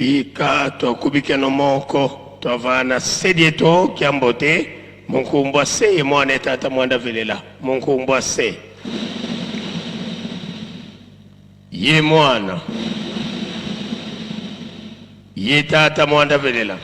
Bika twakubikeno moko twavana sedieto kiambote munkumbwa se ye mwana tata mwanda velela munkumbwa se ye mwana ye tata mwanda velela.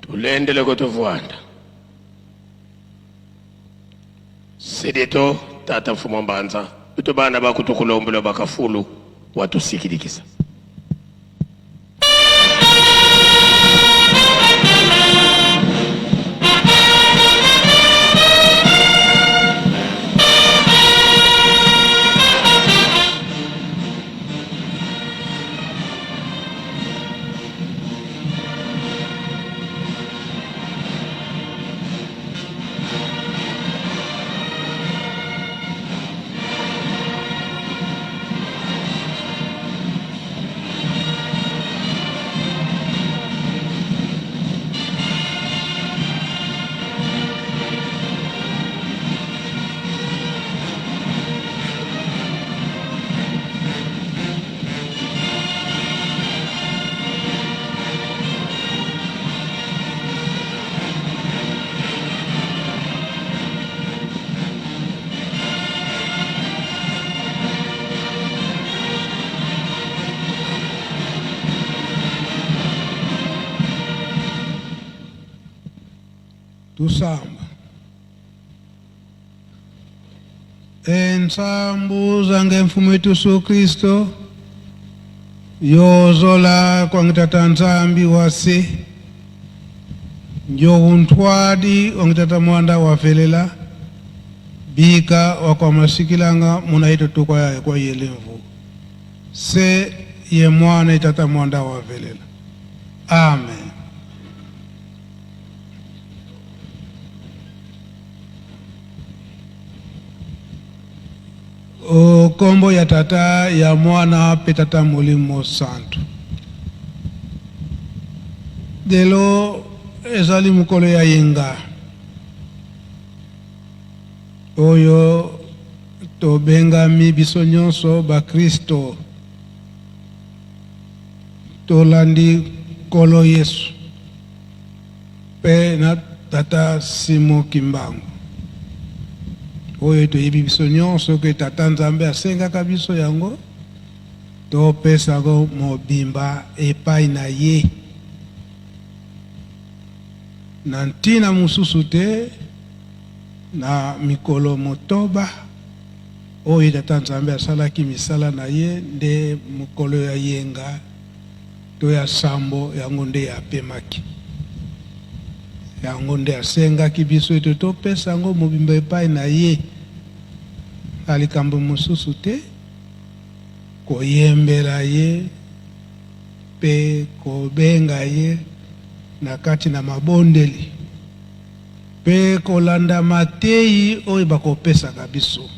Tulendele kutuvuanda Sedeto tata mfumu mbanza itu bana bakutukulombela bakafulu watusikilikisa. Tusamba. Ensambu zange mfumu wetu Yesu Kristo yozola kwangitata nzambi wase njohuntwadi wangitata mwanda wavelela bika wakwamasikilanga muna ito kwa kwa yelemvu se ye mwana itata mwanda wavelela. Amen. Okombo ya tata ya mwana pe tata molimo santu. Lelo ezali mokolo ya yenga oyo tobengami biso nyonso bakristo tolandi Nkolo Yesu pe na tata Simon Kimbangu oyo toyebi biso nyonso ke tata Nzambe asengaka biso yango topesako mobimba epai na ye na ntina mosusu te na mikolo motoba oyo tata Nzambe asalaki misala na ye nde mokolo ya yenga to ya sambo yango nde apemaki. Yango nde asengaki biso ete topesa yango mobimba epai na ye, na likambo mosusu te. Koyembela ye mpe kobenga ye na kati na mabondeli mpe kolanda mateyi oyo bakopesaka biso.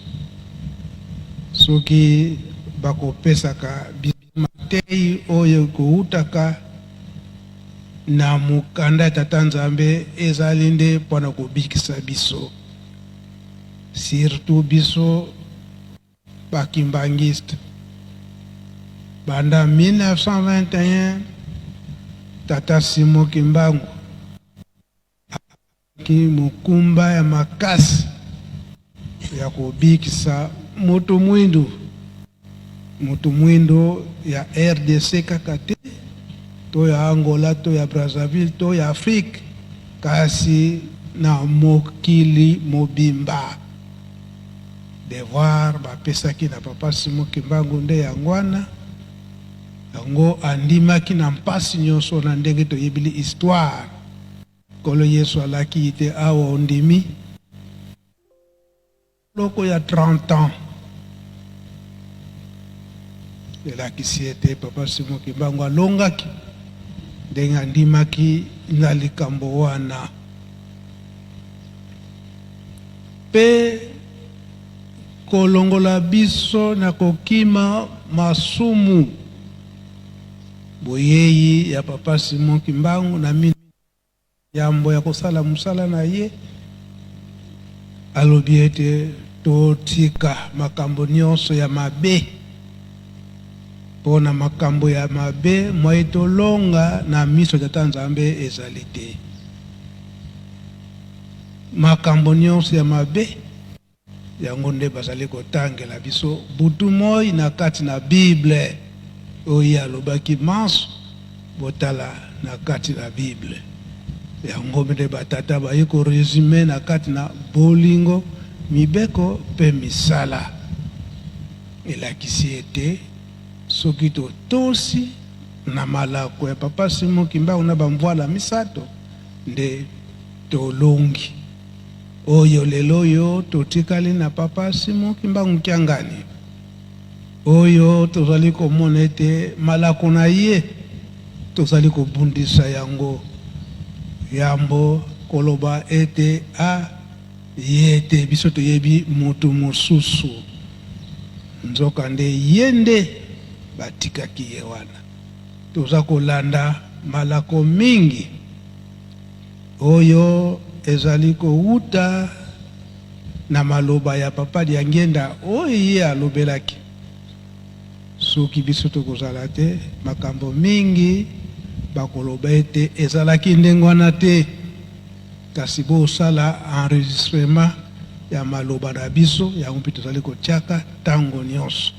Soki bakopesaka biso mateyi oyo ekoutaka na mokanda ya Tata Nzambe, ezali nde mpo na kobikisa biso, surtout biso ba kimbanguiste. Banda 1921, Tata Simon Kimbangu azwaki mokumba ya makasi ya kobikisa moto mwindu, moto mwindo ya RDC kaka te, to ya Angola, to ya Brazzaville, to ya Afrique, kasi na mokili mobimba. Devoir bapesaki na Papa Simon Kimbangu nde yango wana, yango andimaki na mpasi nyonso na ndenge toyebili histoire. Nkolo Yesu alaki ye te awa ondimi loko ya 30 ans. Elakisi ete Papa Simon Kimbangu alongaki ndenge andimaki na likambo wana. Mpe kolongola biso na kokima masumu. Boyei ya Papa Simon Kimbangu na yambo ya kosala mosala na ye, alobi ete totika makambo nyonso ya mabe, mpo na makambo ya mabe mwaye tolonga na miso ya Tata Nzambe ezali te. Makambo nyonso ya mabe yango nde bazali kotangela biso butu moi na kati na Bible. Oyo ye alobaki manso, botala na kati na Bible. Yango nde batata baye ko resumer na kati na bolingo, mibeko mpe misala. Elakisi ete soki totosi na malako ya Papa Simon Kimbangu na ba mvuala misato nde tolongi. Oyo lelo oyo totikali na Papa Simon Kimbangu Kiangani, oyo tozali komona ete malako na ye tozali kobundisa yango, yambo koloba ete a ye te, biso toyebi moto mosusu, nzokande ye nde batikaki ye wana. Toza kolanda malako mingi oyo ezali kowuta na maloba ya Papa Diangienda oyo ye alobelaki. Soki biso tokozala te, makambo mingi bakoloba ete ezalaki ndenge wana te, kasi bosala enregistrement ya maloba na biso, yango mpe tozali kotiaka tango nionso.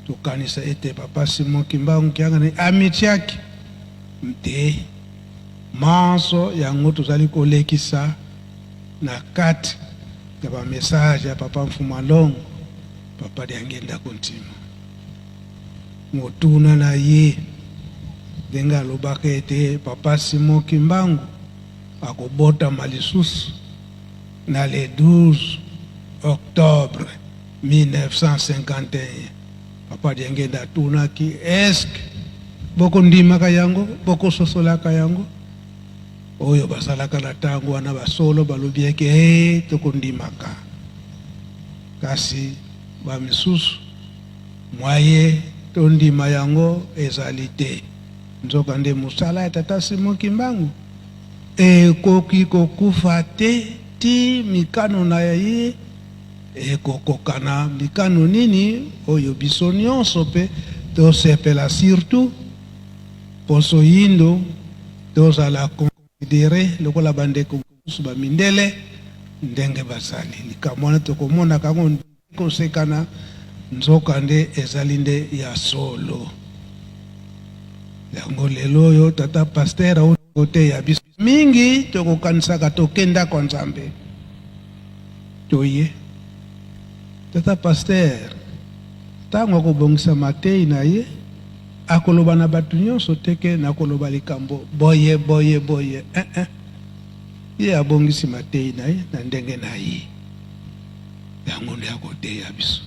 Tokanisa ete Papa Simon Kimbangu Kiangani amitiaki te manso yango tozali kolekisa na kati ya ba message ya Papa Mfuma Longo, Papa Diangienda Kuntima. Motuna na ye ndenge alobaka ete Papa Simon Kimbangu akobotama lisusu na le 12 octobre 1951. Papa Diangienda atunaki, est-ce que bokondimaka yango, bokososolaka yango? Oyo basalaka na tango wana basolo balobi eke ee tokondimaka, kasi ba misusu mwaye tondima yango ezali te. Nzoka nde mosala ya Tata Simon Kimbangu ekoki kokufa te ti mikano na ye ekokokana. Mikano nini oyo biso nionso pe tosepela surtout poso yindo tozala considere lokola ba ndeko mosusu ba mindele ndenge bazali. Likambo wana tokomonaka yango kosekana, nzoka nde ezali nde ya solo. Yango lelo oyo tata pasteur auti koteya biso mingi, tokokanisaka toke ndako ya Nzambe, toye tata pasteur ntango akobongisa mateyi na ye akoloba na bato nyonso te ke nakoloba likambo boye boye boye, eh eh. Ye abongisi mateyi na ye na ndenge na ye, yango nde akoteya biso.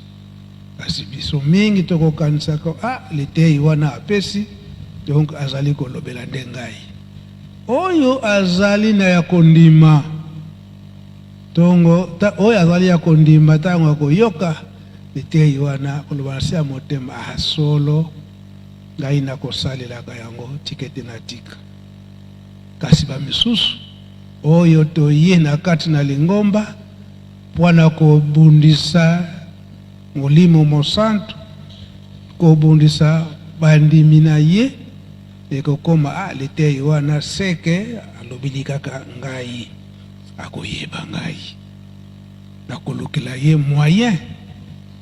Kasi biso mingi tokokanisaka, ah, liteyi wana apesi, donc azali kolobela nde ngai. Oyo azali na ya kondima tongo ta, oyo azali ya kondima ntango akoyoka liteyi wana akoloba na se ya motema, ah, solo ngai nakosalelaka yango, tika ete natika. Kasi bamisusu oyo toye na kati na lingomba mpo na kobundisa Molimo Mosantu, kobundisa bandimi na ye, ekokoma ah, liteyi wana seke alobeli kaka ngai, akoyeba ngai, nakolukela ye moyen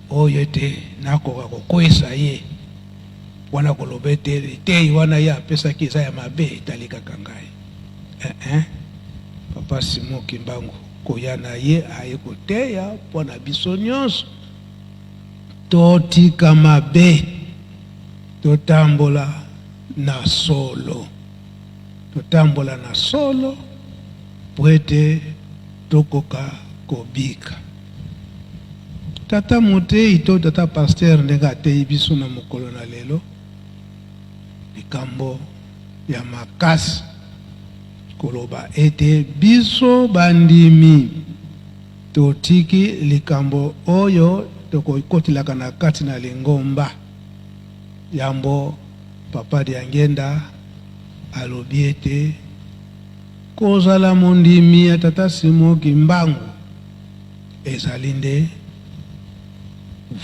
oyo ete nakoka kokwesa ye wana, koloba ete liteyi wana ye apesaki eza ya mabe, etali kaka ngai. Eh, eh. Papa Simon Kimbangu koya na ye aye koteya mpo na biso nyonso totika mabe, totambola na solo, totambola na solo mpo ete tokoka kobika. Tata moteyi to tata pasteur ndenge ateyi biso na mokolo na lelo, likambo ya makasi koloba ete biso bandimi totiki likambo oyo tokokotelaka na kati na lingomba. Yambo Papa Diangienda alobi ete kozala mondimi ya Tata Simon Kimbangu ezali nde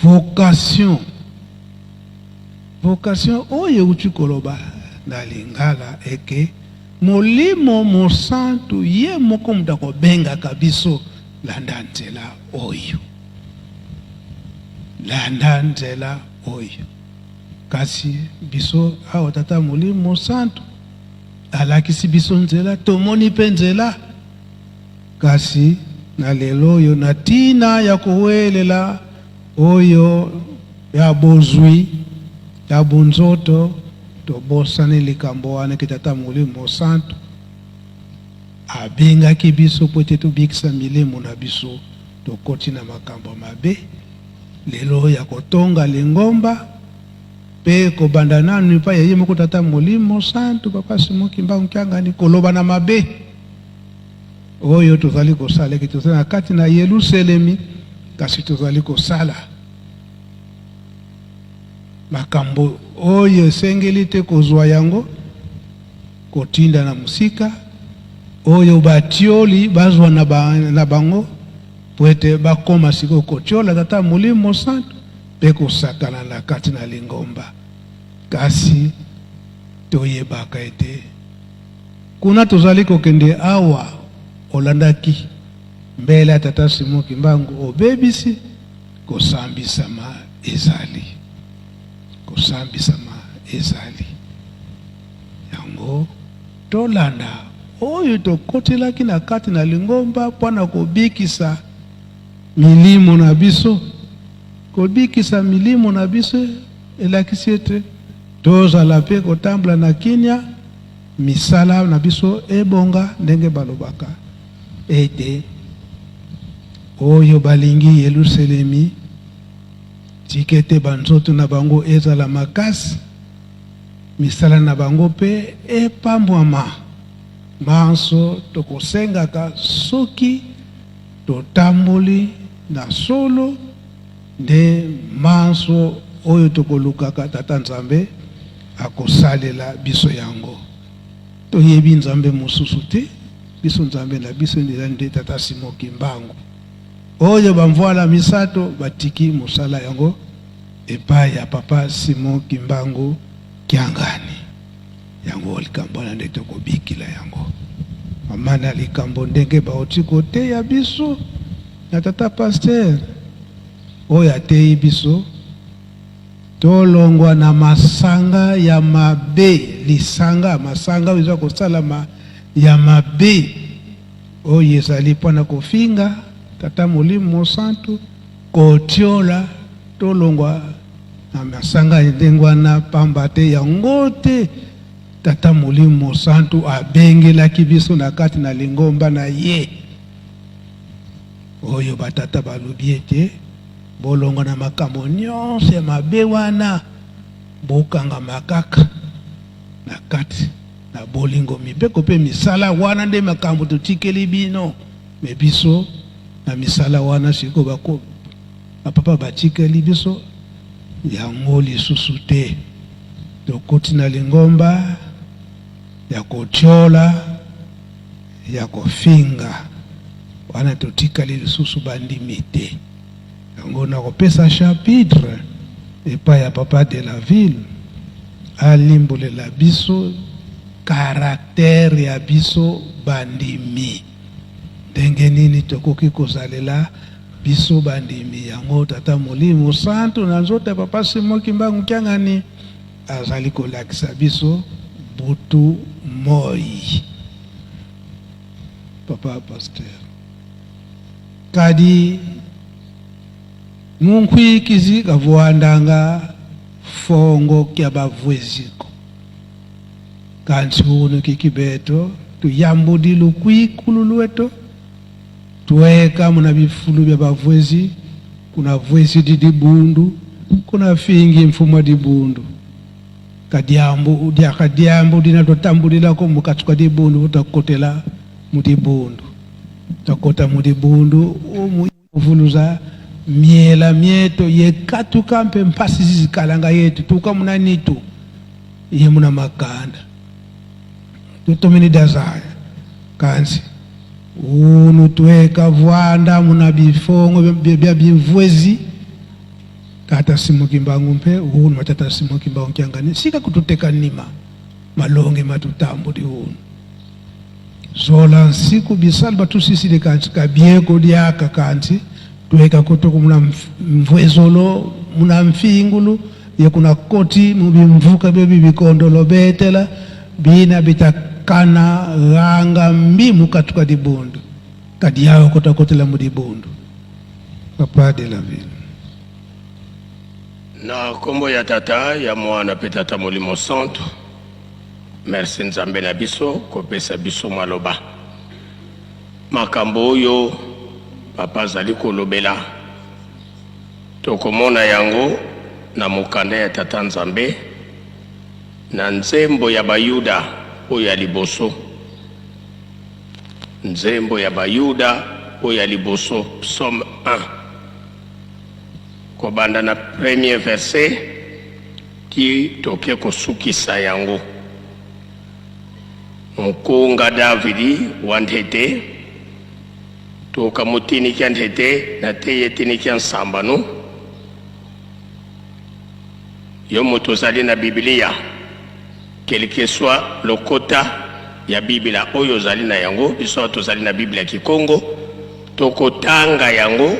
vocation. Vocation oyo euti koloba na lingala eke Molimo Mosantu ye moko moto akobengaka biso, landa nzela oyo, landa nzela oyo. Kasi biso awa Tata Molimo Mosantu alakisi biso nzela, tomoni mpe nzela. Kasi na lelo oyo, na ntina ya kowelela oyo ya bozwi ya bonzoto, tobosani likambo wana eke Tata Molimo Mosantu abengaki biso mpo ete tobikisa milimo na biso. Tokoti na makambo mabe lelo ya kotonga lingomba mpe kobanda nanu epai ya ye moko Tata Molimo Mosantu, Papa Simon Kimbangu Kiangani, koloba na mabe oyo tozali kosala eke tozali na kati na Yelusalemi, kasi tozali kosala makambo oyo esengeli te kozwa yango, kotinda na mosika oyo batioli bazwa na, ba, na bango mpo ete bakoma sikoyo kotiola Tata Molimo Mosantu mpe kosakana na kati na lingomba. Kasi toyebaka ete kuna tozali kokende awa, olandaki mbela ya Tata Simon Kimbangu, obebisi kosambisama ezali, kosambisama ezali. Yango tolanda oyo tokotelaki na kati na lingomba mpo na kobikisa milimo na biso. Kobikisa milimo na biso elakisi ete tozala mpe kotambola na kimia, misala na biso ebonga ndenge balobaka ete oyo balingi Yelusalemi, tika ete banzoto na bango ezala makasi, misala na bango mpe epambwama. Manso tokosengaka soki totamboli na solo, nde manso oyo tokolukaka Tata Nzambe akosalela biso yango. Toyebi Nzambe mosusu te, biso Nzambe na biso eza nde Tata Simon Kimbangu. Oyo ba mvuala misato batiki mosala yango epai ya Papa Simon Kimbangu Kiangani. Yango likambo wana nde tokobikila yango. Mama na likambo ndenge bauti koteya biso na tata pasteur oyo ateyi biso, tolongwa na masanga ya mabe, lisanga masanga oyo eza kosalama ya mabe oyo ezali mpo na kofinga Tata Molimo Mosantu, kotiola. Tolongwa na masanga ya ndenge wana, pamba te yango te Tata Molimo Mosantu abengelaki biso na kati na lingomba na ye. Oyo batata balobi ete. Bolongwa na makambo nyonso ya mabe wana, bokangama kaka na kati na bolingo, mibeko mpe misala wana nde makambo totikeli bino. Me biso na misala wana sikoyo bako bapapa batikeli biso yango lisusu te. Tokoti na lingomba ya kotiola, ya kofinga, wana totikali lisusu bandimi te. Yango nakopesa chapitre epai ya papa de la ville alimbolela biso caractère ya biso bandimi, ndenge nini tokoki kozalela biso bandimi yango. Tata Molimo Santu na nzoto ya papa Simon Kimbangu Kiangani azali kolakisa biso butu moi. Papa pasteur, kadi munkhwikizi kavuandanga fongo kya bavweziko kansi unu kikibeto tuyambudi lukwikulu lweto tweka muna bifulu bya bavwezi kuna vwezi di dibundu kuna fingi mfumu wa dibundu kadiambu dia kadiambu dina twatambulilako mukatsuka dibundu utakotela mu dibundu takota mu dibundu umu vuluza miela mieto yekatuka mpe mpasi zizikalanga yetu tuka muna nitu ye muna makanda tutomini dazaya kansi unu tweka vwanda muna bifongo bya bimvwezi tata Simon Kimbangu mpe unu matata Simon Kimbangu kiangani sika kututeka nima malonge matutambuli unu zola nsiku bisali batusisile kanti kabieko diaka kanti tweka kutoku muna mvwezolo muna mfingulu ye kuna koti mubimvuka byebi bikondolo betela bina bitakana ganga mbi mukatuka dibundu kadi yawo kotakotela mu dibundu. Papa de la ville. Na nkombo ya Tata, ya Mwana mpe Tata Molimo Santu. Merci Nzambe na biso kopesa biso maloba. Makambo oyo papa azali kolobela tokomona yango na mokanda ya Tata Nzambe na nzembo ya Bayuda oyo ya liboso. Nzembo ya Bayuda oyo ya liboso, psaume 1, kobanda na premier verset ti toke kosukisa yango. Nkunga Davidi wa ntete toka mutinikia ntete na te ye tinikia nsambanu. Yo moto ozali na Biblia, quelque soit lokota ya Biblia oyo ozali na yango, biso awa tozali na Biblia ya Kikongo, tokotanga yango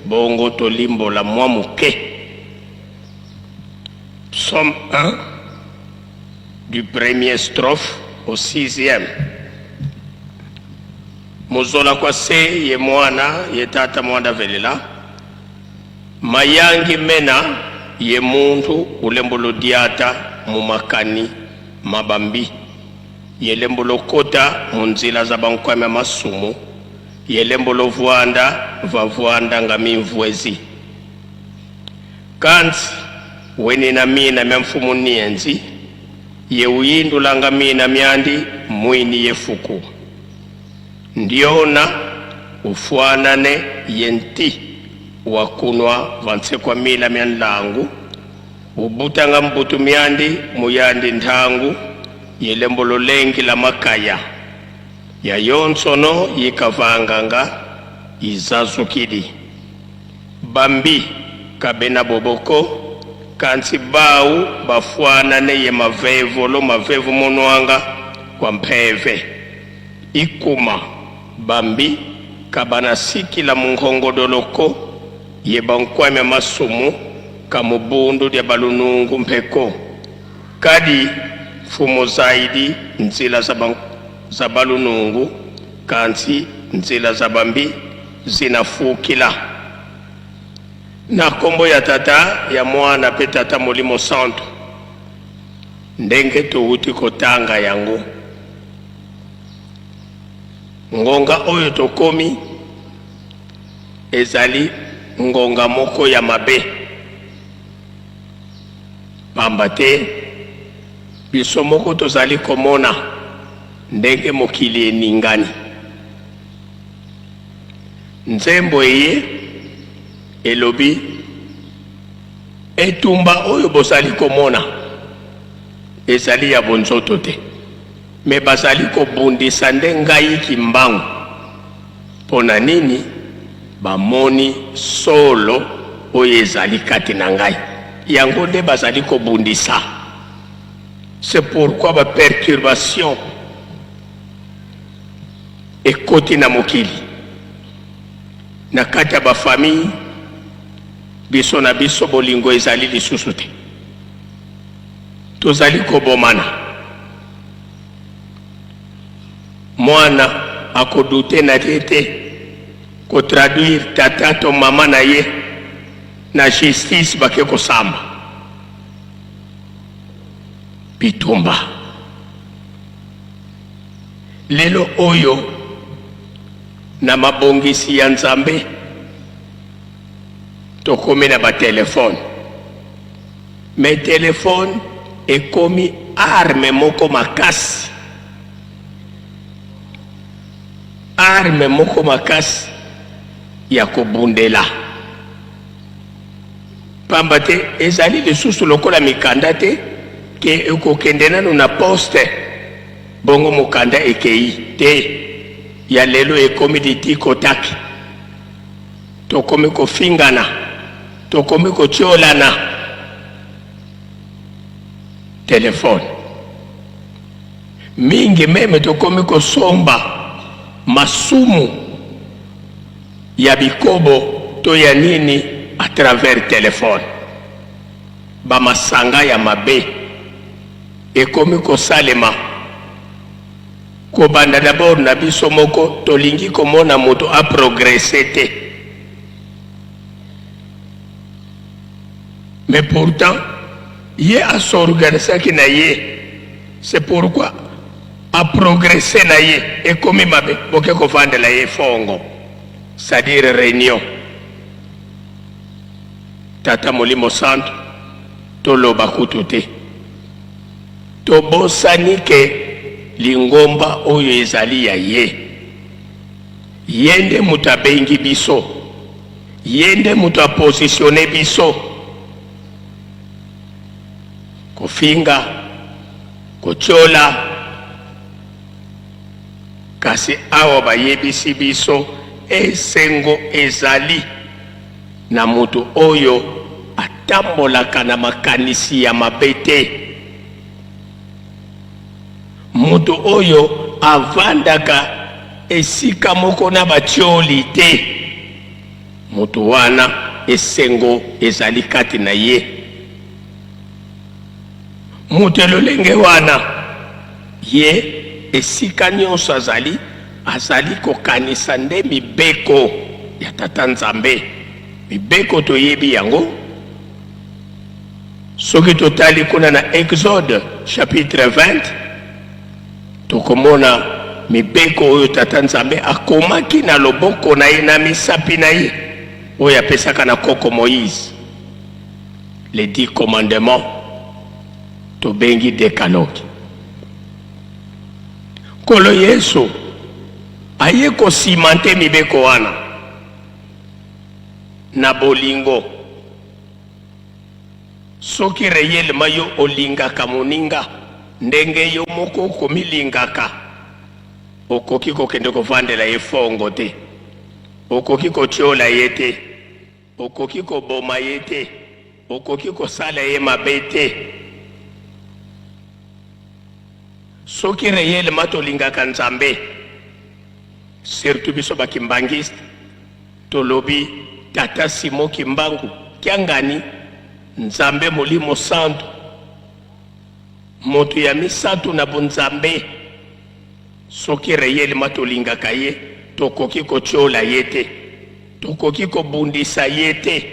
bongo tolimbola mwa moke. Psaume 1 du premier strophe au sixième. Muzola kwa se ye mwana ye tata mwanda velela Mayangi mena ye muntu ulembo diata mu makani mabambi ye lembo lokota mu nzila za bankwami ya masumu ye lembo lovuanda vavuanda nga minvuezi kansi wenina mina mya mfumu nienzi ye uyindulanga mina myandi mwini ye fuku Ndiona ufwanane ye nti wa kunwa vantsekwa mila mya nlangu, ubutanga mbutu myandi muyandi nthangu ye lembo lolengi la makaya ya yonsono yikavanganga izazukidi. Bambi kabena boboko kantsi bau bafwanane ye mavevo lo mavevu monwanga kwa mpheve. Ikuma bambi kabana sikila munkhongodolo ko ye bankwamya masumu ka mubundu dia balunungu mpeko kadi mfumu zaidi nzila za, za balunungu kantsi nzila za bambi zinafukila. Na kombo ya Tata, ya Mwana pe Tata Molimo Santu, ndenge towuti kotanga yango. Ngonga oyo tokomi ezali ngonga moko ya mabe, pamba te biso moko tozali komona ndenge mokili eningani. Nzembo eye elobi, Etumba oyo bozali komona ezali ya bonzoto te, mais bazali kobundisa nde ngai Kimbangu. Pona nini? Bamoni solo oyo ezali kati na ngai, yango nde bazali kobundisa. C'est pourquoi ba perturbations ekoti na mokili, na kati ya ba famille, biso na biso bolingo ezali lisusu te, tozali kobomana. Mwana ako douter na ye te ko traduire tata to mama na ye na justice bake kosamba. Bitumba lelo oyo na mabongisi ya Nzambe tokomi na ba telephone, mais telephone ekomi arme moko makasi, arme moko makasi ya kobundela, pamba te ezali lisusu lokola mikanda te ke ekokende nanu na poste bongo mokanda ekei te. Ya lelo ekomi litiko taki, tokomi kofingana, tokomi kotiolana. Telefone mingi meme tokomi kosomba masumu ya bikobo to ya nini à travers telefone. Ba masanga ya mabe ekomi kosalema kobanda d'abord na biso moko, tolingi komona moto a progresser te, mais pourtant ye a s'organisaki na ye, c'est pourquoi a progresser na ye ekomi mabe, boke kovandela ye fongo, c'est-à-dire réunion. Tata Molimo Santu, toloba kutu te, tobosani ke lingomba oyo ezali ya ye. Ye nde moto abengi biso, ye nde moto apositionne biso. Kofinga, kotiola, kasi awa bayebisi biso esengo ezali na moto oyo atambolaka na makanisi ya mabe te, moto oyo avandaka esika moko na batioli te. Moto wana esengo ezali kati na ye. Moto ya lolenge wana, ye esika nyonso azali, azali kokanisa nde mibeko ya Tata Nzambe. Mibeko toyebi yango soki totali kuna na Exode chapitre 20, tokomona mibeko oyo Tata Nzambe akomaki na loboko na ye, na misapi na ye, oyo apesaka na koko Moïse, les 10 commandements, tobengi Decalogue. Nkolo Yesu aye kosimante mibeko wana na bolingo. Soki reyelema yo olingaka moninga ndenge yo moko okomilingaka, okoki kokende kovandela ye fongo te, okoki kotiola ye te, okoki koboma ye te, okoki kosala ye mabe te. Soki reyelema tolingaka Nzambe, surtout biso ba kimbanguiste, tolobi Tata Simon Kimbangu Kiangani, Nzambe Molimo Santu, moto ya misato na bonzambe, soki reyelema tolingaka ye, tokoki kotiola ye te, tokoki kobundisa ye te,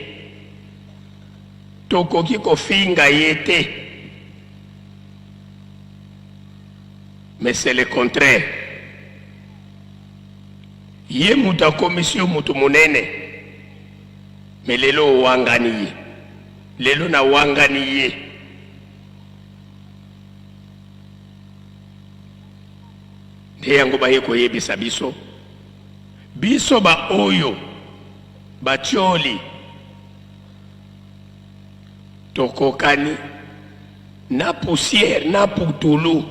tokoki kofinga ye te. Mais c'est le contraire. Ye moto akomisi yo moto monene. Mais lelo owangani ye, lelo nawangani ye. Nde yango baye koyebisa biso, biso ba oyo batioli tokokani na poussière na putulu,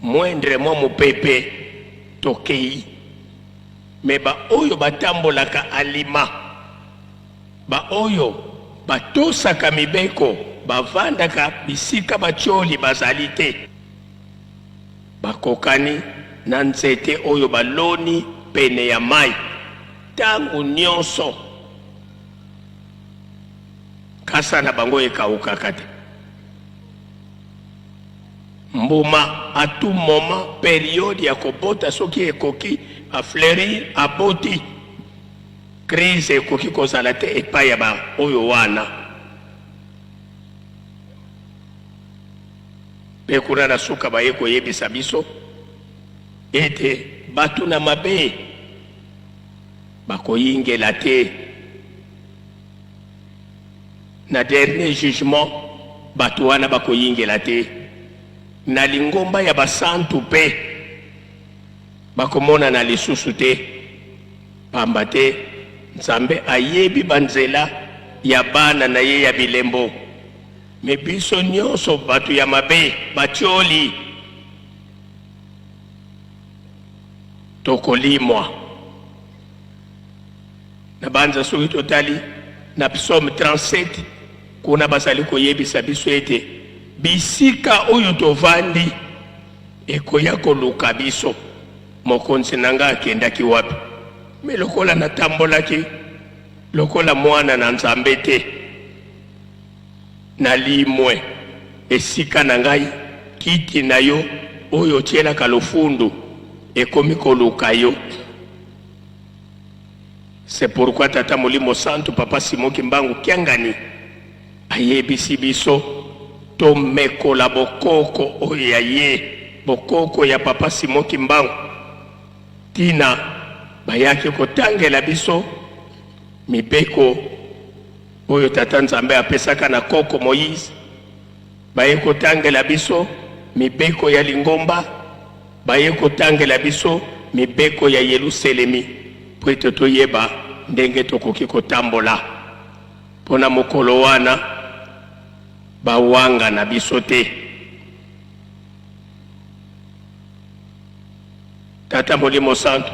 moindre mwa mopepe tokei. Mais ba oyo batambolaka alima, ba oyo batosaka mibeko, bavandaka bisika batioli bazali te, bakokani na nzete oyo baloni pene ya mai ntango nyonso, nkasa na bango ekaukaka te. Mbuma à tout moment, periode ya kobota soki ekoki, a fleurir, aboti, crise ekoki kozala te epai ya ba oyo wana. Mpe kuna na suka baye koyebisa biso ete bato na mabe bakoyingela te na dernier jugement, bato wana bakoyingela te na lingomba ya basantu mpe bakomonana lisusu te, pamba te Nzambe ayebi banzela ya bana na ye ya bilembo. Mais biso nyonso bato ya mabe, batioli, tokolimwa. Nabanza soki totali na Psaume 37, kuna bazali koyebisa biso ete bisika oyo tovandi ekoya koluka biso. Mokonzi na ngai akendaki wapi? Me lokola natambolaki lokola mwana na Nzambe te, nalimwe esika na ngai, kiti na yo oyo otielaka lofundu ekomi koluka yo. C'est pourquoi Tata Molimo Santu Papa Simon Kimbangu Kiangani ayebisi biso tomekola bokoko oyo ya ye, bokoko ya Papa Simon Kimbangu. Tina bayaki kotangela biso mibeko oyo Tata Nzambe apesaka na koko Moïse, baye kotangela biso mibeko ya lingomba, Baye kotangela biso mibeko ya Yeluselemi mpo ete toyeba ndenge tokoki kotambola, mpo na mokolo wana bawangana biso te. Tata Molimo Santu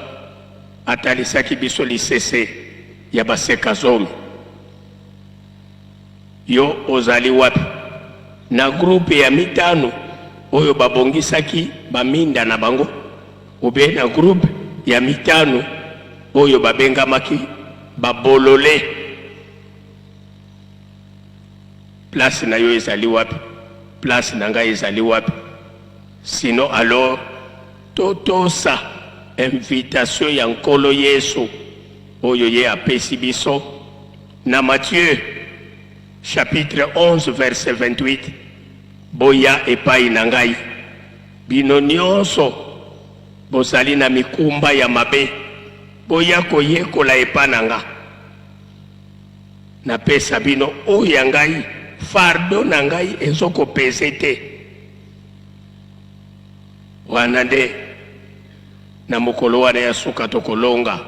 atalisaki biso lisese ya baseka zomi. Yo ozali wapi? Na groupe ya mitano oyo babongisaki ba minda na bango ou bien na groupe ya mitano oyo babengamaki ba bolole? Place na yo ezali wapi? Place na ngai ezali wapi? Sinon alors totosa invitation ya Nkolo Yesu oyo ye apesi biso na Matthieu chapitre 11 verset 28, Boya epai na ngai, bino nionso bozali na mikumba ya mabe, boya koyekola epa na nga. Napesa bino oyo ya ngai, fardeau na ngai ezo ko peser te. Wana nde na mokolo wana ya suka tokolonga.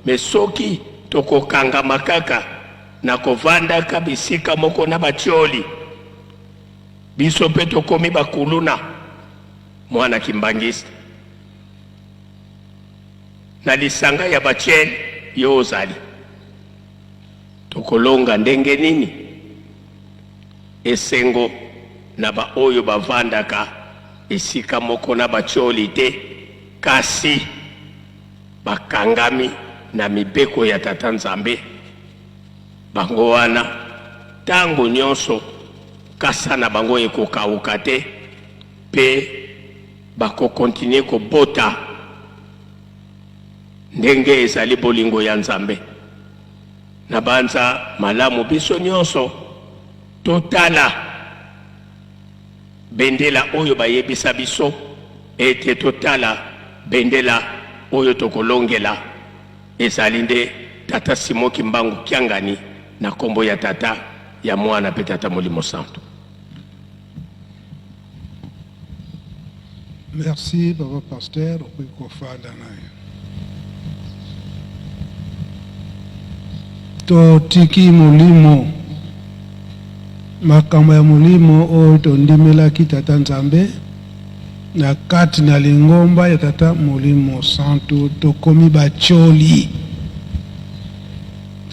Mais soki tokokangama kaka na kovandaka bisika moko na batioli, biso mpe tokomi bakuluna. Mwana kimbanguiste na lisanga ya batiel yo ozali, tokolonga ndenge nini? Esengo na baoyo bavandaka esika moko na batioli te, kasi bakangami na mibeko ya Tata Nzambe. Bango wana, tango nyonso kasa na bango ekokauka te, pe bako continuer kobota ndenge ezali bolingo ya Nzambe. Nabanza malamu biso nyonso totala bendela oyo bayebisa biso ete totala, bendela oyo tokolongela ezali nde Tata Simon Kimbangu Kiangani. Na nkombo ya Tata, ya Mwana mpe Tata Molimo Santu. Merci papa pasteur, okoki kofanda na yo. Totiki molimo, makambo ya molimo oyo tondimelaki Tata Nzambe na kati na lingomba ya Tata Molimo Santu, tokomi batioli.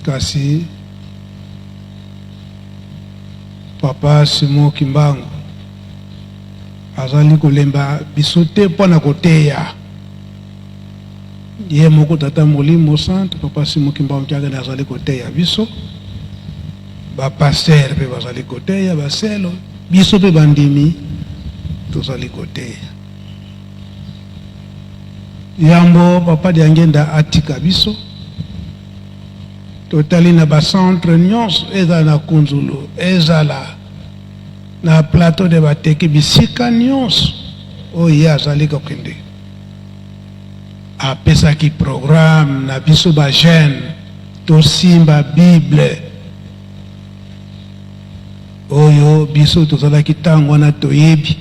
Kasi Papa Simon Kimbangu azali kolemba biso te mpo na koteya. Ye moko Tata Molimo Santu, Papa Simon Kimbangu Kiangani azali koteya biso, ba pasteurs mpe bazali koteya, baselo, biso mpe bandimi tozali koteya. Yambo Papa Diangenda atika biso, totali na ba centre nyonso, ezala na Kunzulu, ezala na plateau de Bateke, bisika nyonso oyo ye azali kokende, apesaki programme na biso ba jeunes tosimba Bible oyo biso tozalaki ntango wana toyebi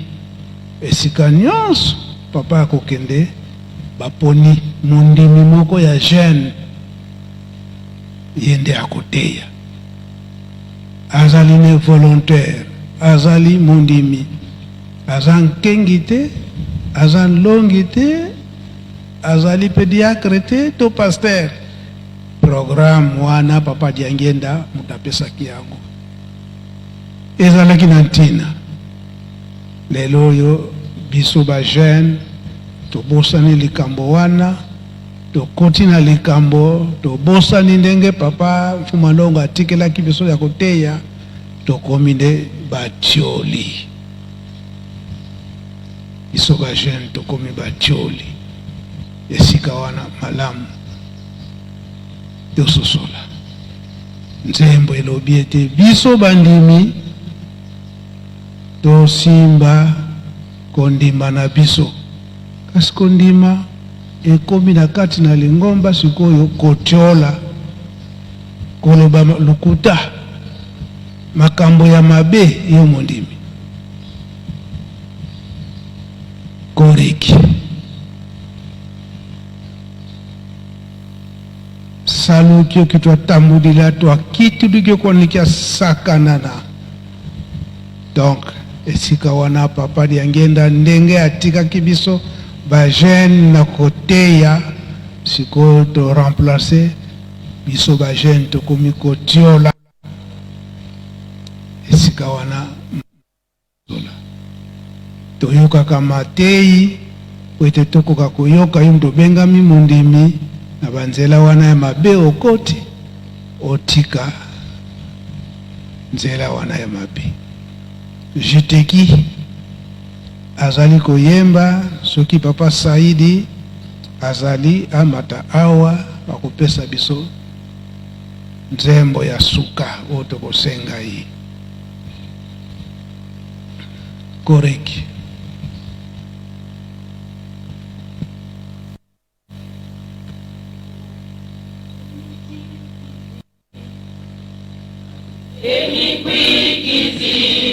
esika nyonso papa akokende, baponi mondimi moko ya jeune ye nde akoteya. Azali ne volontaire, azali mondimi, aza nkengi te, aza nlongi te, azali pe diacre te to pasteur. Programme wana papa Diangienda moto apesaki yango, ezalaki na ntina. Lelo oyo biso ba jeunes tobosani likambo wana, tokoti na likambo, tobosani ndenge papa Mfuma Longo atikelaki biso ya koteya, tokomi nde batioli. Biso ba jeunes tokomi batioli. Esika wana malamu tososola. Nzembo elobi ete biso bandimi Tosimba kondima na biso. Kasi kondima ekomi na kati na lingomba sikoyo kotiola, koloba lokuta, makambo ya mabe yo mondimi. Koreki. Salukio kitwatambudila twakitudikio kwanikia sakanana. Donc esika wana papa Diangienda ndenge atikaki biso ba jeunes na koteya, sikoyo to remplacer biso ba jeunes tokomi kotiola esika wana. Toyokaka mateyi mpo ete tokoka koyoka yo moto obengami mondimi na banzela wana ya mabe okoti otika nzela wana ya mabe. Juteki azali koyemba soki papa Saidi azali amata awa akopesa biso nzembo ya suka oyo tokosenga ye. Koreki.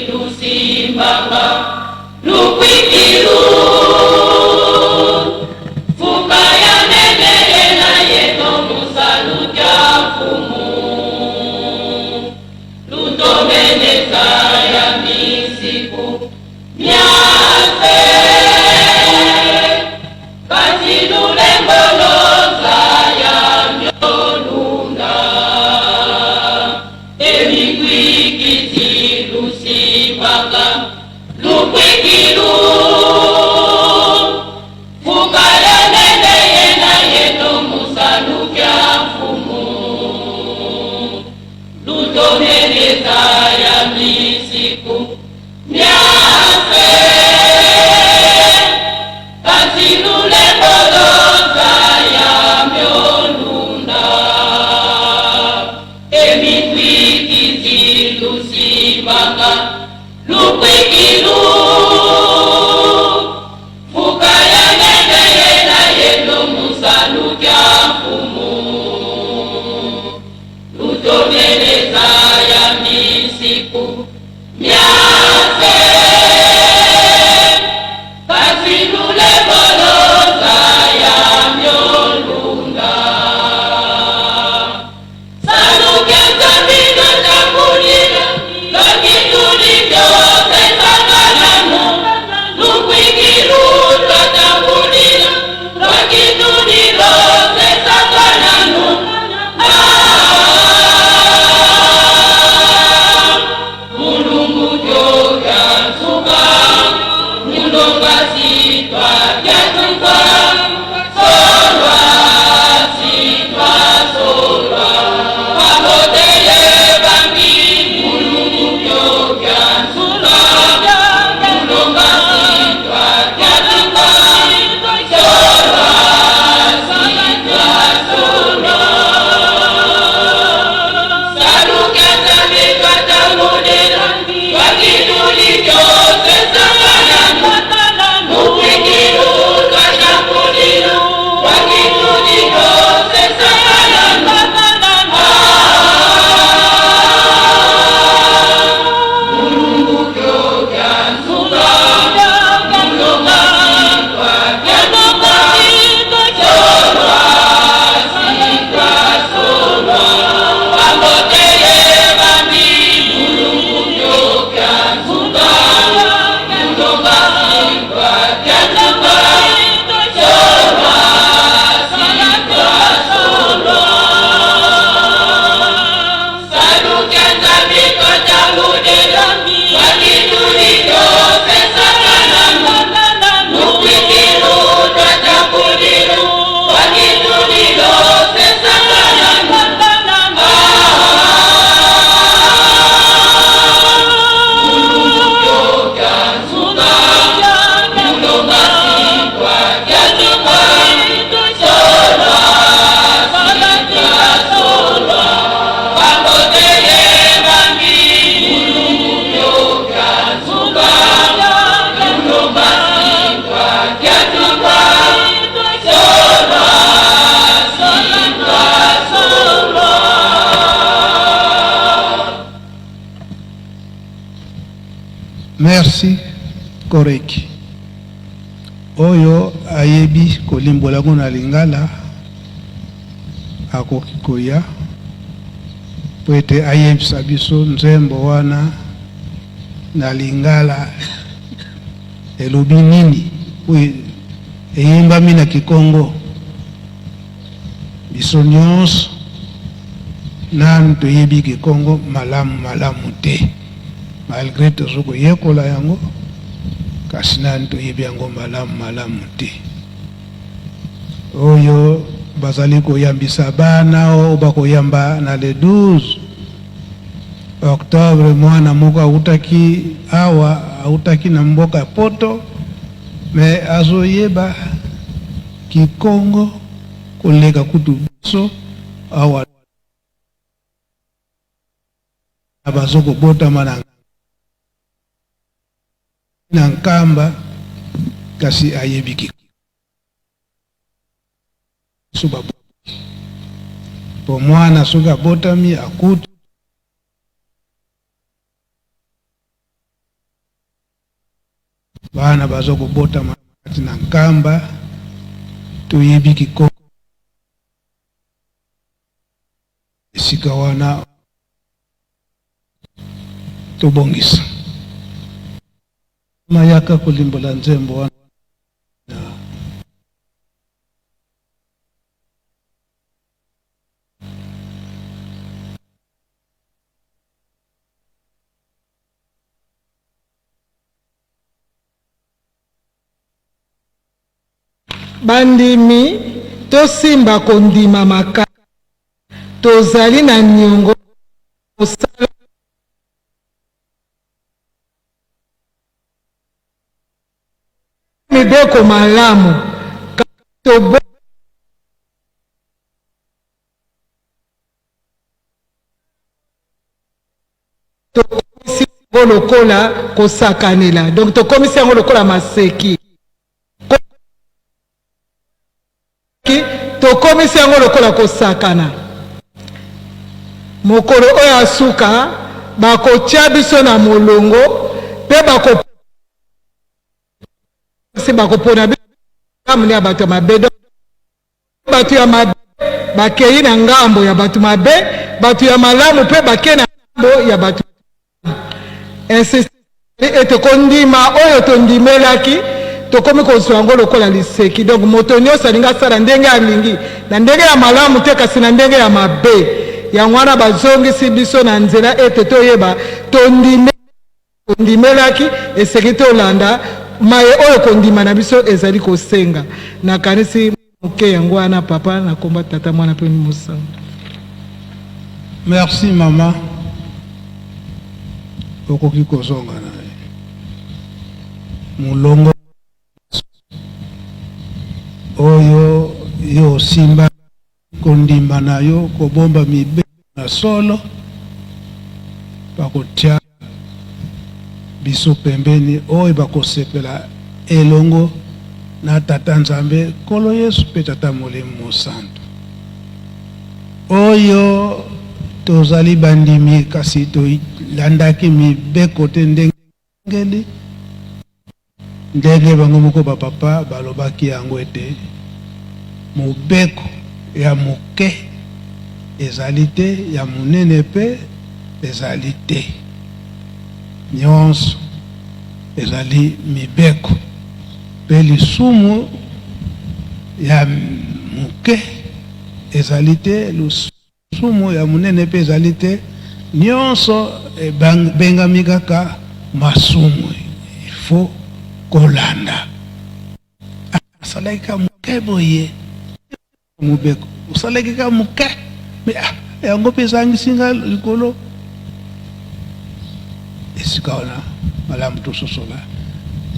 Lusimbanga, Lukwiki lu. Merci Koreki. Oyo ayebi kolimbola yango na lingala akoki koya mpo ete ayebisa biso nzembo wana na lingala elobi nini, mpo eyembami na kikongo. Biso nyonso nanu toyebi kikongo malamu malamu te, malgre tozo koyekola yango, kasi nanu toyebi yango malamu malamu te. Oyo bazali koyambisa bana oyo bakoyamba na le 12 octobre, mwana moko awutaki awa, awutaki na mboka ya poto, mais azoyeba kikongo koleka kutu biso awa bazo kobotama na Nkamba, kasi ayebi biso babo po mwana soki abotami akuti bana bazo kobotama kati na Nkamba, toyebi kikongo esika wana tobongisa mayaka kolimbola nzembo wana. Bandimi, tosimba kondima makasi. Tozali na niongo kosala mibeko malamu, kasi toboyi Tokomisi yango lokola kosakanela, donc tokomisi yango lokola maseki. Tokomisi yango lokola kosakana. Mokolo oyo ya suka, bakotia biso na molongo mpe bako bakopona biso ya bato ya mabe. Donc, bato ya mabe bakei na ngambo ya bato mabe, bato ya malamu mpe bakei na ngambo ya bato. Insiste ete kondima oyo tondimelaki tokomi kozwa yango lokola liseki. Donc moto nyonso alingi asala ndenge alingi, na ndenge ya malamu te, kasi na ndenge ya mabe. Yango wana bazongisi biso na nzela ete toyeba tondime Tondimelaki, esengeli tolanda maye oyo kondima na biso ezali kosenga. Nakanisi moke yango wana, papa, na kombo ya Tata, Mwana mpe Molimo Mosantu. Merci maman, okoki kozonga na molongo oyo yo osimba kondima na yo, kobomba mibeko na solo, bakotia biso pembeni oyo bakosepela elongo na Tata Nzambe, Nkolo Yesu mpe Tata Molimo Mosantu. Oyo tozali bandimi kasi tolandaki mibeko te ndenge Ngeli, ndenge bango moko ba papa balobaki yango ete mobeko ya moke ezali te, ya monene pe ezali te. Nionso ezali mibeko pe lisumu ya moke ezali te, Lisumu ya monene mpe ezali te, nionso ebengami kaka masumu, il faut kolanda. Asalaki kaka moke boye, mobeko osalaki kaka moke, mais ah, yango mpe ezangisi nga likolo. Esika wana malamu tososola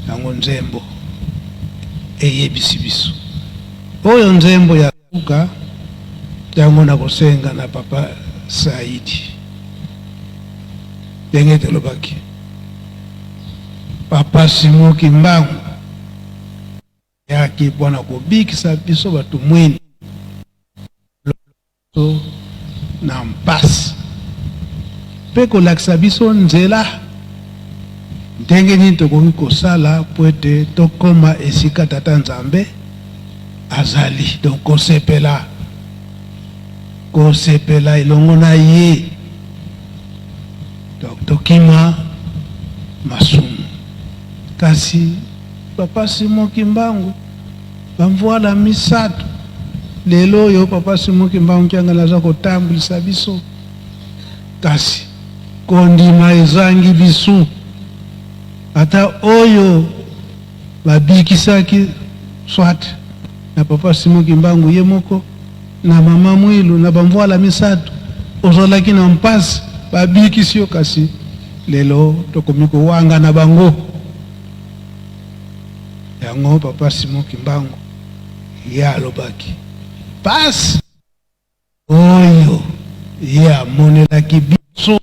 yango, nzembo eyebisi biso oyo nzembo ya Suka yango nakosenga na papa Saidi ndenge tolobaki papa Simon Kimbangu ayaki mpo na kobikisa biso bato mwindu na mpasi mpe kolakisa biso nzela. Ndenge nini tokoki kosala mpo ete tokoma esika Tata Nzambe azali? Donc kosepela, kosepela elongo na ye. Donc tokima masumu. Kasi Papa Simon Kimbangu, bamvuala misato lelo oyo Papa Simon Kimbangu Kiangani aza kotambwisa biso, kasi kondima ezangi bisu. Ata oyo babikisaki soit na Papa Simon Kimbangu ye moko na Mama Mwilu na bamvuala misato, ozalaki na mpasi, babikisi yo, kasi lelo tokomi kowangana bango. Yango Papa Simon Kimbangu ye alobaki pasi oyo ye amonelaki biso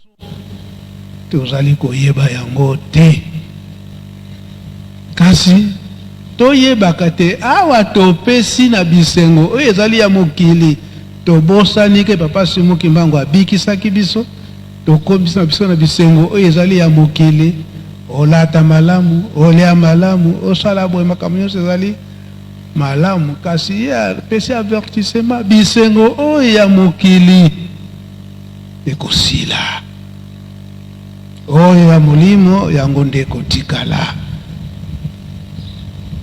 tozali koyeba yango te, kasi toyebaka te awa topesi na bisengo oyo ezali ya mokili, tobosani ke Papa Simon Kimbangu abikisaki biso, tokomisi na biso na bisengo oyo ezali ya mokili. Olata malamu, olia malamu, osala boye, makambo nyonso ezali malamu, kasi ye apesi avertissement, bisengo oyo ya mokili ekosila, oyo ya molimo yango nde ekotikala.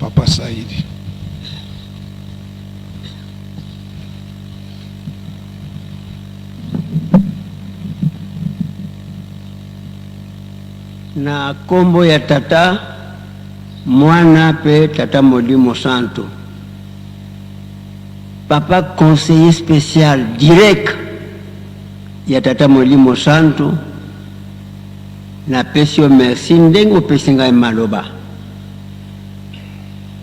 Papa Saidi. Na kombo ya Tata, Mwana pe Tata Molimo Santu. Papa conseiller special direct ya Tata Molimo Santu, napesi yo merci ndenge opesi ngai maloba.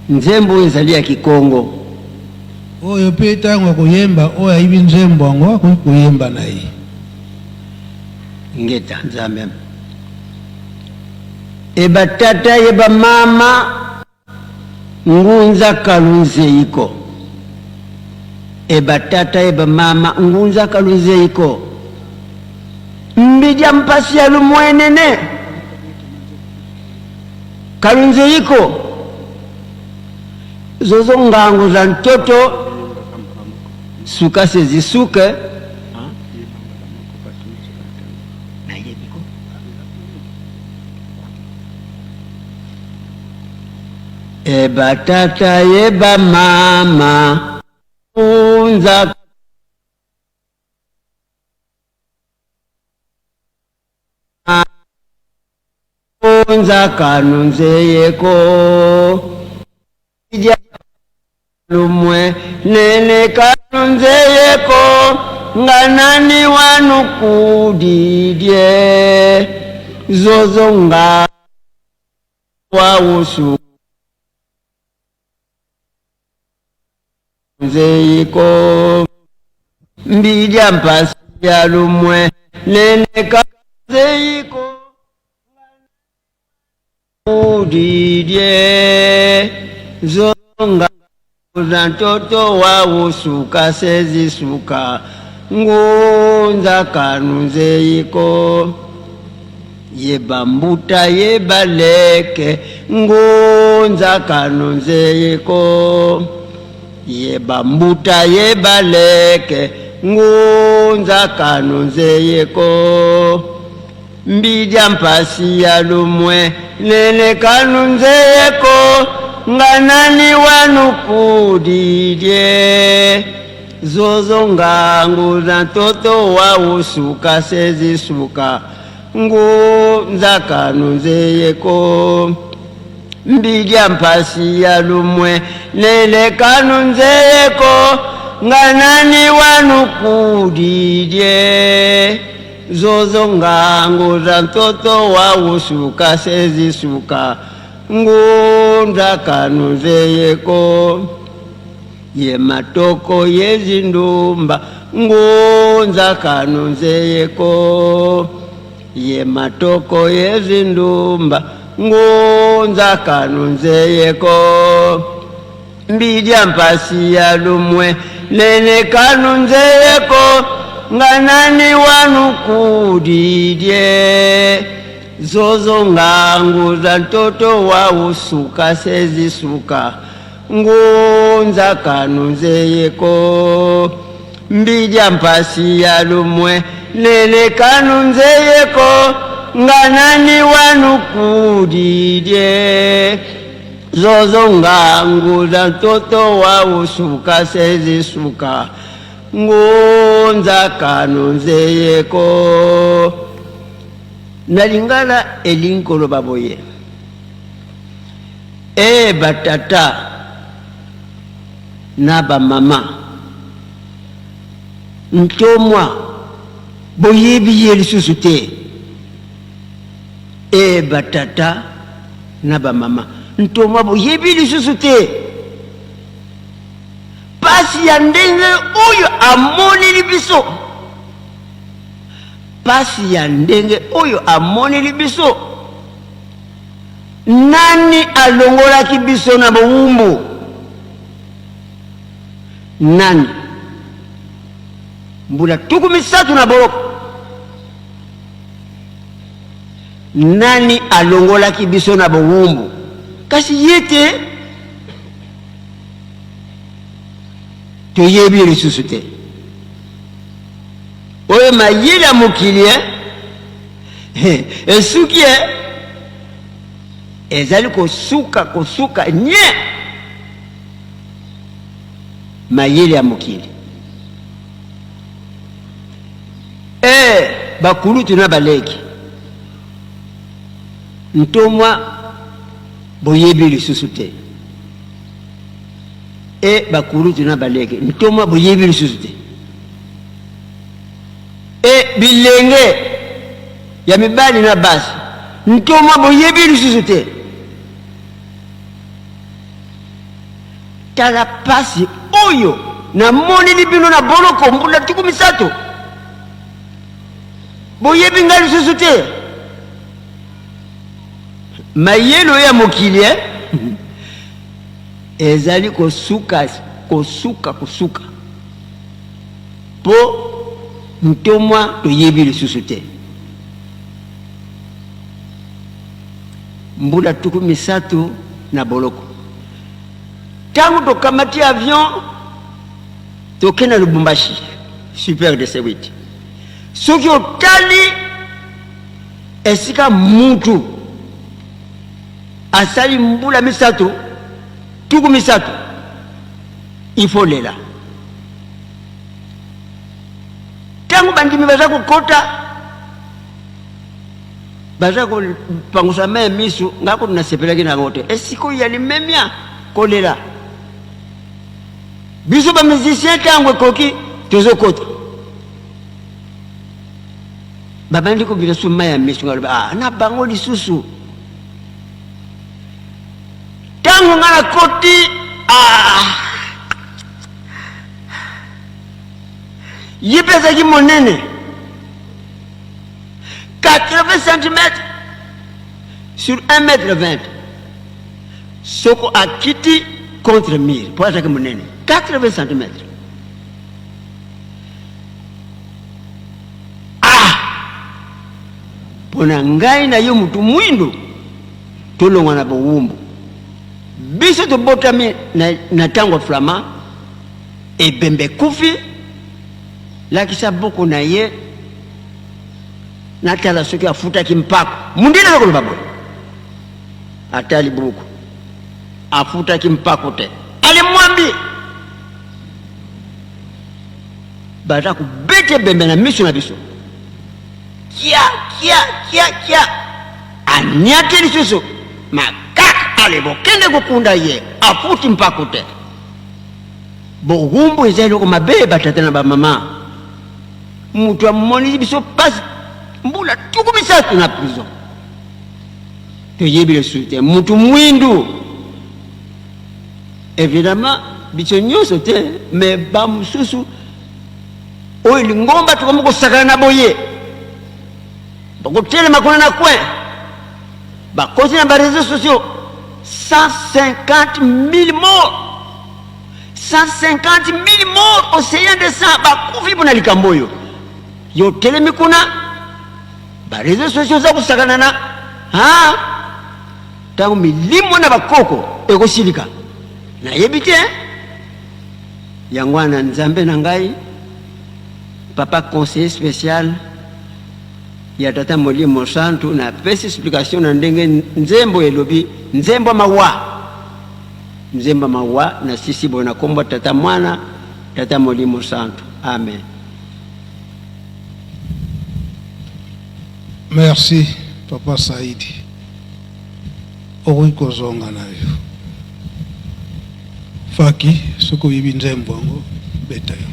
Nzembo oyo ezali ya Kikongo. Oyo pe tango akoyemba, oyo ayebi nzembo yango akoki koyemba na ye. Ingeta Nzambe. E ba tata ye ba mama ngunza kalunzeiko. E ba tata ye ba mama ngunza kalunzeiko. Mbidya mpasi ya lumwenene kalunzeiko. Zozo ngango za ntoto suka se zisuke. E ba tata ye ba mama unza unza kanunzeyeko lumwe nene kanunzeyeko nganani wanukudidye zozo nga wawusu nzeyiko mbidya mpasi ya lumwe nene kanunzeyiko udidye zonga za ntoto wawusuka sezisuka ngunza kanunzeyiko yeba mbuta yeba leke ngunza kanunzeyiko yeba mbuta yeba leke ngunza kanunzeyiko mbidya mpasi ya lumwe nene kanunzeyeko nganani wanukudidye zozo ngangu za ntoto wawusuka sezisuka ngunza kanunzeyeko mbidya mpasi ya lumwe nene kanunzeyeko nganani wanukudidye zozo ngangu za ntoto wawusuka sezisuka ngunza kanunzeyeko ye matoko yezindumba ngunza kanunzeyeko ye matoko yezindumba ngunza kanunzeyeko mbidya mpasi ya lumwe nene kanunzeyeko nganani wanukudidye Zozo nganguza ntoto wa usuka sezisuka ngunza kanunzeyeko mbija mpasi ya lumwe nene kanunzeyeko nganani wanukulilye zozo nganguza ntoto wa usuka sezisuka ngunza kanunzeyeko. Na lingala elingi koloba boye, E batata na bamama, ntomwa boyebi ye lisusu te. E batata na bamama, ntomwa boyebi lisusu te. Pasi ya ndenge oyo amoneli biso, pasi ya ndenge oyo amoneli biso. Nani alongolaki biso na bowumbu? Nani? Mbula 30 na boloko. Nani alongolaki biso na bowumbu? Kasi ye te. Toyebi lisusu te. Oyo mayele ya mokili eh? Esuki eh? Ezali kosuka kosuka nye mayele ya mokili eh, bakulutu na baleki ntomwa boyebi lisusu te e bakulutu na baleki ntoma boyebi lisusu te e bilenge ya mibali na basi ntoma boyebi lisusu te. Tala pasi oyo namoneli bino na boloko mbula 30, boyebi ngai lisusu te. Mayele oyo ya mokili eh? Ezali kosuka kosuka kosuka po ntomwa toyebi lisusu te. Mbula 30 na boloko. Tango tokamati avion toke na Lubumbashi super DC8. Soki otali esika mutu asali mbula misato 30, il faut lela. Tango bandimi baza kokota, baza kopangusa mai ya misu, ngai kutu nasepelaki na yango te. Esika oyo ya limemia kolela, biso ba musicien ntango ekoki tozokota, babandi kobina su mai ya misu, ngai loba ah, na bango lisusu. Ntango ngai nakoti, ah, ye mpe azalaki monene 80 cm sur 1 mètre 20, soko akiti contre mur mpo azalaki monene 80 cm. Ah, mpo na ngai na yo motu mwindu tolongwa na bowumbu. Biso tobotami na, na ntango ya flama, ebembe ekufi, lakisa buku na ye natala soki afutaki mpako. Mundele aza koloba boye, atali buku, afutaki mpako te, ale mwambi baza kobeta ebembe na miso na biso, kia kia kia kia, aniati lisusu makaka, ale bokende kokunda ye, afuti mpako te. Bowumbu eza eloko mabe, batata na bamama. Moto amonisi biso pasi mbula 30 na prison, toyebi lisusu te. Moto mwindu évidemment, biso nyonso te, mais bamosusu oyo lingomba tokomi kosakana na boye, bakotelema kuna na coin, bakosi na bareseau sociaux 150 000 morts, 150 000 morts, océan de sang, bakufi mpona likambo oyo. Yo otelemi kuna, bareseau sociaux oza kosakana na. Ha ntango milimo na bakoko ekosilika, nayebi te. Yango wana Nzambe na ngai, papa conseiller special ya tata Molimo Santu, napesi explication na ndenge nzembo elobi, nzembo mawa, nzembo mawa na sisi boye na kombo tata mwana tata Molimo Santu. Amen. Merci papa Saidi, okoki kozonga na yo. Faki, soki oyebi nzembo yango beta yango.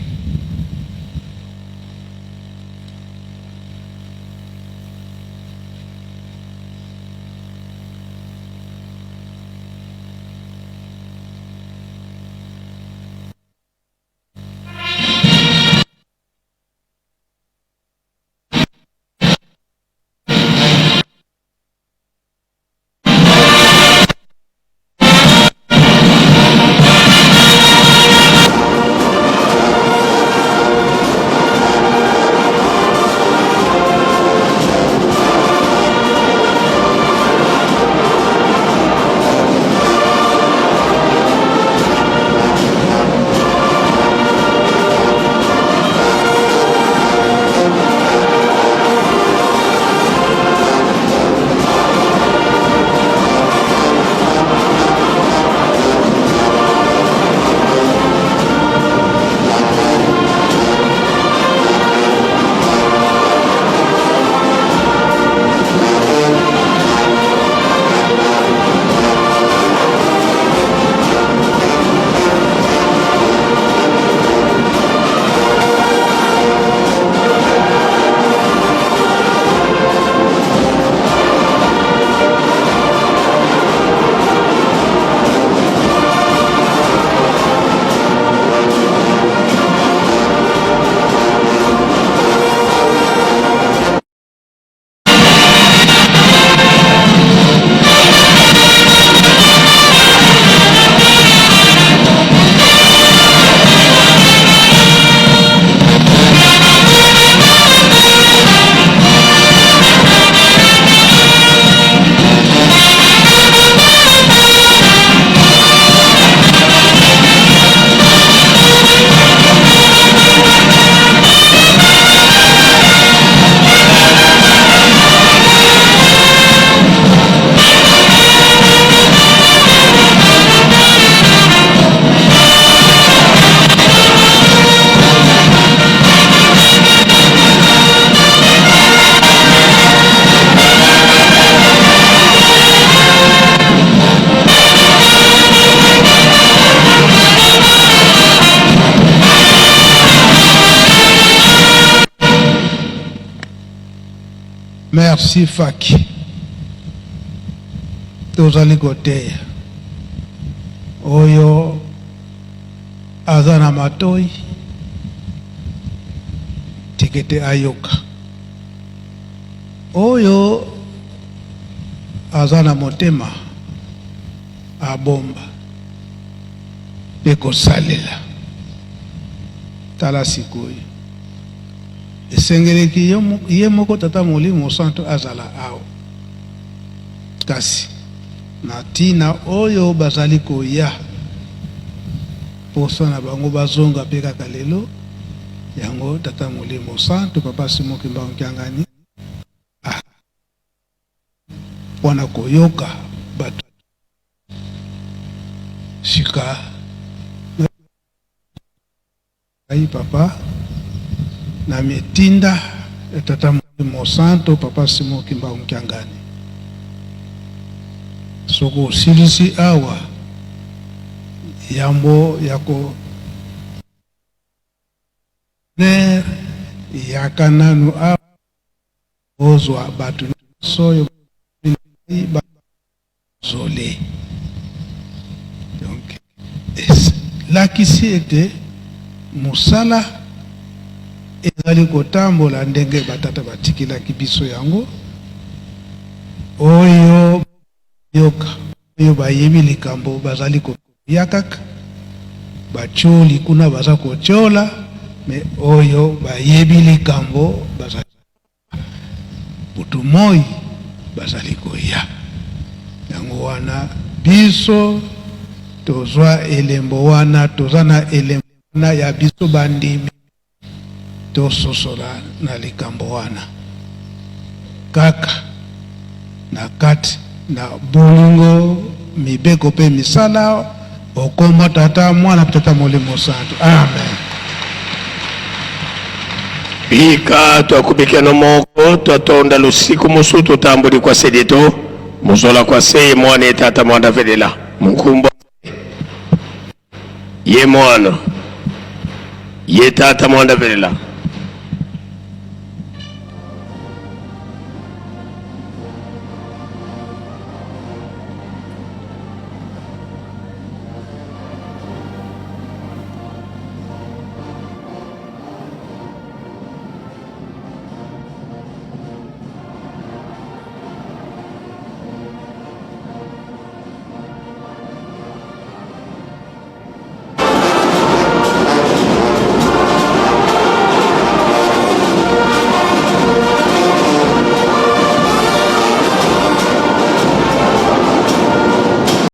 Merci Faki. Tozali koteya oyo aza na matoi tikete ayoka, oyo aza na motema abomba mpe kosalela. Tala sikoyo, esengeleki ye moko Tata Molimo Santu azala awa, kasi na ntina oyo bazali koya posa na bango bazonga mpe kaka lelo yango Tata Molimo Santu Papa Simon Kimbangu Kiangani mpo na koyoka bato sika. Ngai papa na mitinda ya Tata Molimo Santo Papa Simon Kimbangu Kiangani, soki osilisi awa yambo ya ko ner yaka nanu awa ozwa bato nyonso oyo bazole. Donc elakisi ete mosala ezali kotambola ndenge batata batikelaki biso yango. Oyo yoka oyo bayebi likambo bazali koya kaka batioli kuna baza kotiola, me oyo bayebi likambo bazali butu moi. bazali koya. Yango wana biso tozwa elembo wana, toza na elembo wana ya biso bandimi, tososola na likambo wana kaka na kati na bolingo, mibeko mpe misala. Okomba Tata, Mwana mpe Tata Molimo Santu. Amen. Bika twakubikeno moko twatonda lusiku mosusu tutambuli kwa sedito muzola kwa sei mwana ye tata mwana velela munkumba ye mwana ye tata mwana velela.